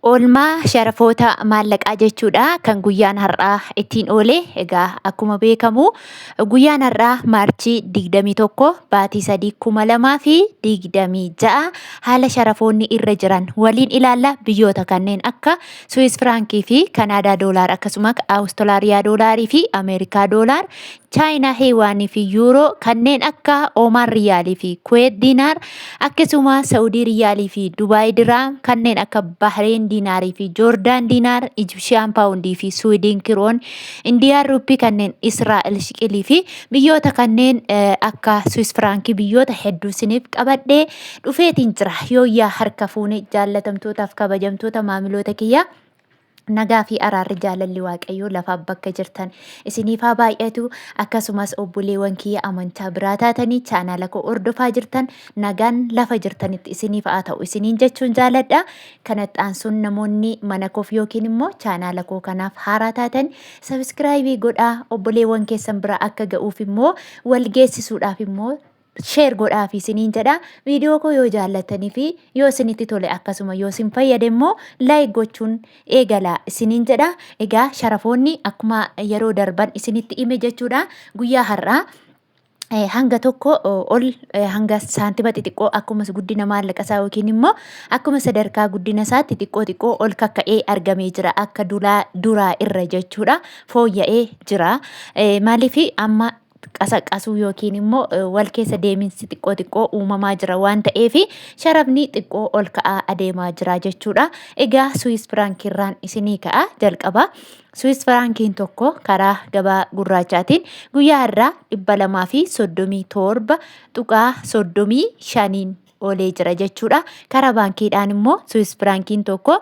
Oolmaa sharafoota maallaqaa jechuudha kan guyyaan har'aa ittiin oole. Egaa akkuma beekamu guyyaan har'aa Maarchii 21 baatii 3 2026 haala sharafoonni irra jiran waliin ilaalla. Biyyoota kanneen akka Suwiis Firaankii fi Kanaadaa doolaar, akkasuma Awustiraaliyaa doolaarii fi Ameerikaa doolaar, Chaayinaa Heewaanii fi Yuuroo, kanneen akka Oomaan Riyaalii fi Kuweet Diinaar, akkasuma Sa'udii Riyaalii fi Dubaay Diraam, kanneen akka Bahreen Diinaarii fi Joordaan Diinaar, Ijibshiyaan Paawundii fi Suwidiin Kiroon, Indiyaan Ruppii, kanneen Israa'el Shiqilii fi biyyoota kanneen akka Swiss Firaankii, biyyoota hedduu isiniif qabadhee dhufeetiin jira. Yooyyaa, harka fuune, jaallatamtootaaf kabajamtoota maamiloota kiyyaa. Nagaa fi araarri, jaalalli Waaqayyoo lafaaf bakka jirtan isiniif haa baay'atu. Akkasumas obboleewwan kiyya amantaa biraa taatanii chaanaala koo hordofaa jirtan, nagaan lafa jirtanitti isiniif haa ta'u isiniin jechuun jaaladha. Kanatti aansuun namoonni mana koof yookiin immoo chaanaala koo kanaaf haaraa taatan sabiskiraayibii godhaa, obboleewwan keessan bira akka ga'uuf immoo wal geessisuudhaaf immoo share godhaafi isiniin jedha. Viidiyoo koo yoo jaallattanii fi yoo isinitti tole, akkasuma yoo isin fayyade immoo like gochuun eegalaa isiniin jedha. Egaa sharafoonni akkuma yeroo darban isinitti hime jechuudha. Guyyaa har'aa hanga tokko ol hanga saantima xixiqqoo, akkuma guddina maallaqa isaa yookiin immoo akkuma sadarkaa guddina isaatti xiqqoo xiqqoo ol kakka'ee argamee jira, akka duraa irra jechuudha, fooyya'ee jira. Maaliif amma qasaqasuu yookiin immoo wal keessa deeminsi xiqqoo xiqqoo uumamaa jira waan ta'eef sharafni xiqqoo ol ka'aa adeemaa jira jechuudha. Egaa Suwiis Firaankiirraan isinii ka'a jalqaba. Suwiis Firaankiin tokko karaa gabaa gurraachaatiin guyyaa irraa 237.35n oolee jira jechuudha. Karaa baankiidhaan immoo Suwiis Firaankiin tokko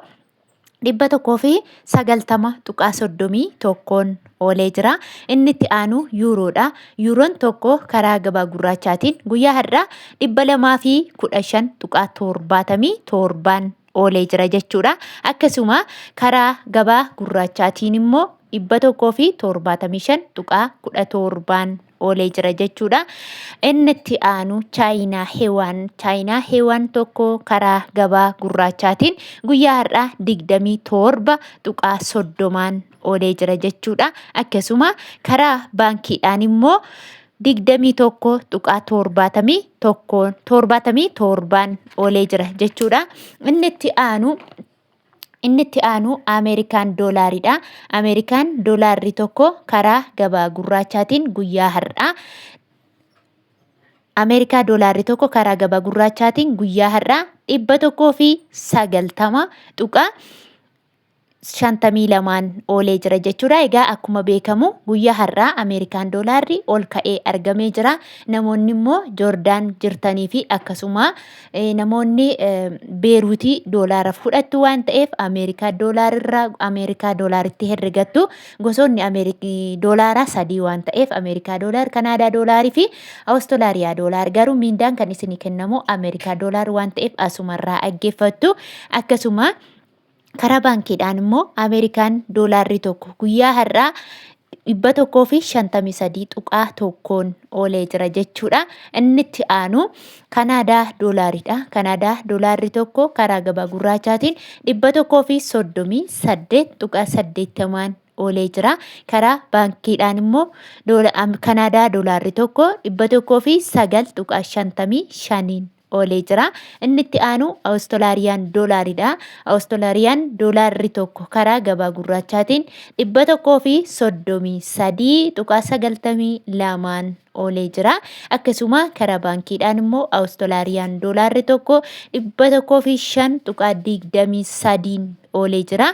190.31n oolee jira. Inni itti aanu yuuroodha. Yuuroon tokko karaa gabaa gurraachaatiin guyyaa har'aa 215.77n oolee jira jechuudha. Akkasuma karaa gabaa gurraachaatiin immoo 175.17n oolee jira jechuudha. Inni itti aanu Chaayinaa Hewaan. Chaayinaa Hewaan tokko karaa gabaa gurraachaatiin guyyaa har'aa 27.30n oolee jira jechuudha. Akkasuma karaa baankiidhaan immoo 21.71, 77n oolee jira jechuudha. Inni itti aanu Ameerikaan doolaaridha. Ameerikaan doolaarri tokko karaa gabaa gurraachaatiin guyyaa har'aa, Ameerikaa doolaarri tokko karaa gabaa gurraachaatiin guyyaa har'aa 190.52n oolee jira jechuudha. Egaa akkuma beekamu guyyaa har'aa Ameerikaan doolaarri ol ka'ee argamee jira. Namoonni immoo Joordaan jirtanii fi akkasuma namoonni Beeruutii doolaara fudhattu waan ta'eef Ameerikaa doolaarirraa Ameerikaa doolaaritti herregattu. Gosoonni doolaaraa sadii waan ta'eef, Ameerikaa doolaar, Kanaadaa doolaarii fi Awustiraaliyaa doolaar, garuu miindaan kan isinii kennamu Ameerikaa doolaar waan ta'eef asumarraa dhaggeeffattu. Akkasuma karaa baankiidhaan immoo Ameerikaan doolaarri tokko guyyaa har'aa 153.1n oolee jira jechuudha. Inni itti aanu Kanaadaa doolaaridha. Kanaadaa doolaarri tokko karaa gabaa gurraachaatiin 138.80n oolee jira. Karaa baankiidhaan immoo Kanaadaa doolaarri tokko 109.55n oolee jira. Inni itti aanu Awustiraariyaan doolaaridha. Awustiraariyaan doolaarri tokko karaa gabaa gurraachaatiin 133.92n oolee jira. Akkasuma karaa baankiidhaan immoo Awustiraariyaan doolaarri tokko 105.23n oolee jira.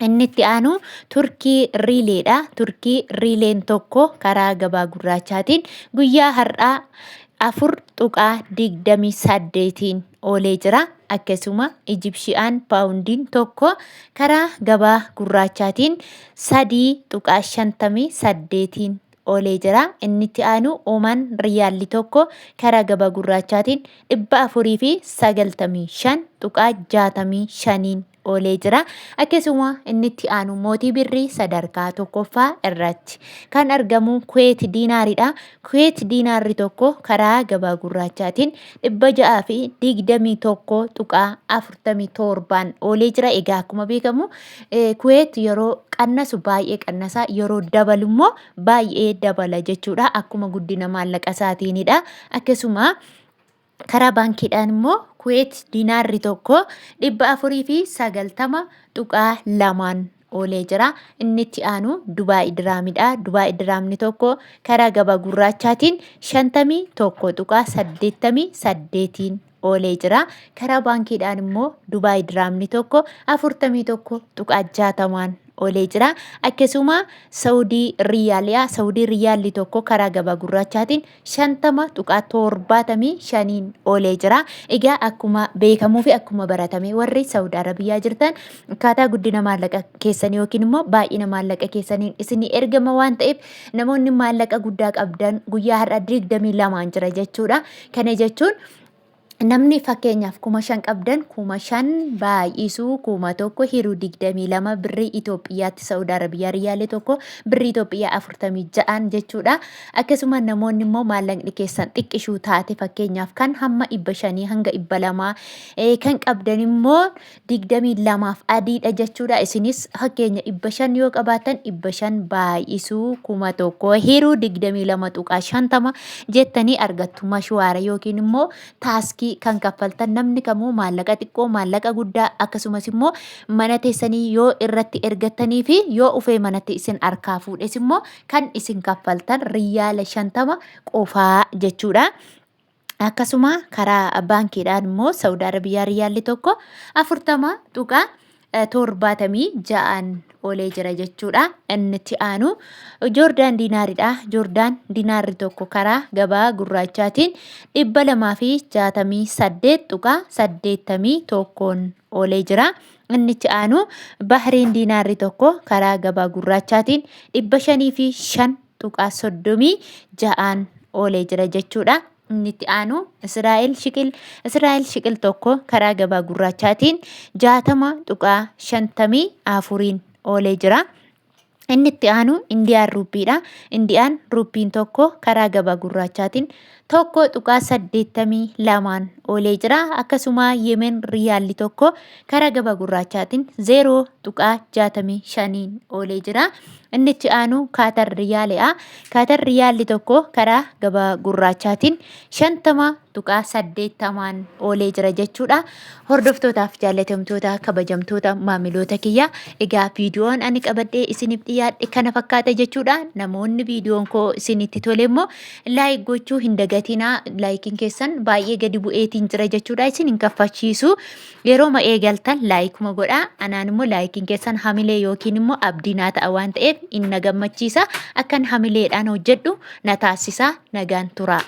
Inni itti aanu Turkii riileedha. Turkii riileen tokko karaa gabaa gurraachaatiin guyyaa har'aa 4.28n oolee jira. Akkasuma Ijibshiyaan paawundiin tokko karaa gabaa gurraachaatiin 3.58n oolee jira. Inni itti aanu Oomaan riyaalli tokko karaa gabaa gurraachaatiin 495.65n oolee jira. Akkasuma inni itti aanu mootii birrii sadarkaa tokkoffaa irratti kan argamu Kuweet diinaaridha. Kuweet diinaarri tokko karaa gabaa gurraachaatiin 621.47n oolee jira. Egaa akkuma beekamu Kuweet yeroo qannasu baay'ee qannasa, yeroo dabalu immoo baay'ee dabala jechuudha. Akkuma guddina maallaqa isaatiinidha. Akkasuma karaa baankiidhaan immoo Kuweet diinaarri tokko 490.2n oolee jira. Inni itti aanu Dubaay Diraamidha. Dubaay Diraamni tokko karaa gabaa gurraachaatiin 51.88n oolee jira. Karaa baankiidhaan immoo Dubaay Diraamni tokko 41.60n oolee jira. Akkasuma Saudii Riyaaliyaa Saudii Riyaalli tokko karaa gabaa gurraachaatiin 50.75n oolee jira. Egaa akkuma beekamuu fi akkuma baratame warri Saudi Arabiyaa jirtan akkaataa guddina maallaqa keessanii yookiin immoo baay'ina maallaqa keessaniin isinii ergama waan ta'eef namoonni maallaqa guddaa qabdan guyyaa har'a 22n jira jechuudha. Kana jechuun namni fakkeenyaaf 5,000 qabdan 5,000 baay'isuu 1,000 hiruu 22 birrii Itoophiyaatti Saudi Arabiyaa riyaalii tokko birrii Itoophiyaa 46n jechuudha. Akkasuma namoonni immoo maallaqni keessan xiqqishuu taate fakkeenyaaf kan hamma 500 hanga 200 kan qabdan immoo 22f adiidha jechuudha. Isinis fakkeenya 500 yoo qabaattan 500 baay'isuu 1,000 hiruu 22.50 jettanii argattu. Mashwaara yookiin immoo taaskii kan kaffaltan namni kamuu maallaqa xiqqoo maallaqa guddaa akkasumas immoo mana teessanii yoo irratti ergattanii fi yoo ufee manatti isin harkaa fuudhes immoo kan isin kaffaltan riyaala 50 qofaa jechuudha. Akkasuma karaa baankiidhaan immoo Saudi Arabiyaa riyaalli tokko 40.76n oolee jira jechuudha. Inni itti aanu Joordaan diinaaridha. Joordaan diinaarri tokko karaa gabaa gurraachaatiin 268.81n oolee jira. Inni itti aanu Bahriin diinaarri tokko karaa gabaa gurraachaatiin 505.36n oolee jira jechuudha. Inni itti aanu Israa'el shiqil Israa'el shiqil tokko karaa gabaa gurraachaatiin 60.54n oolee jira. Inni itti aanu Indiyaan ruuppiidha. Indiyaan ruuppiin tokko karaa gabaa gurraachaatiin 1.82n oolee jira. Akkasuma Yemen riyaalli tokko karaa gabaa gurraachaatiin 0.65n oolee jira. Inni itti aanu Kaatar riyaali'a. Kaatar riyaalli tokko karaa gabaa gurraachaatiin 50.80n oolee jira jechuudha. Hordoftootaaf jaallatamtoota kabajamtoota maamiloota kiyya egaa viidiyoon ani qabadhee isiniif dhiyaadhe kana fakkaata jechuudha. Namoonni viidiyoon koo isinitti tole immoo laayik gochuu hin dagatinaa. Laayikiin keessan baay'ee gadi bu'eetiin jira jechuudha. Isin hin kaffachiisu. Yerooma eegaltan laayikuma godhaa. Anaan immoo laayikiin keessan hamilee yookiin immoo abdii naa ta'a waan ta'eef inni na gammachiisa. Akkan hamileedhaan hojjedhu na taasisa. Nagaan turaa.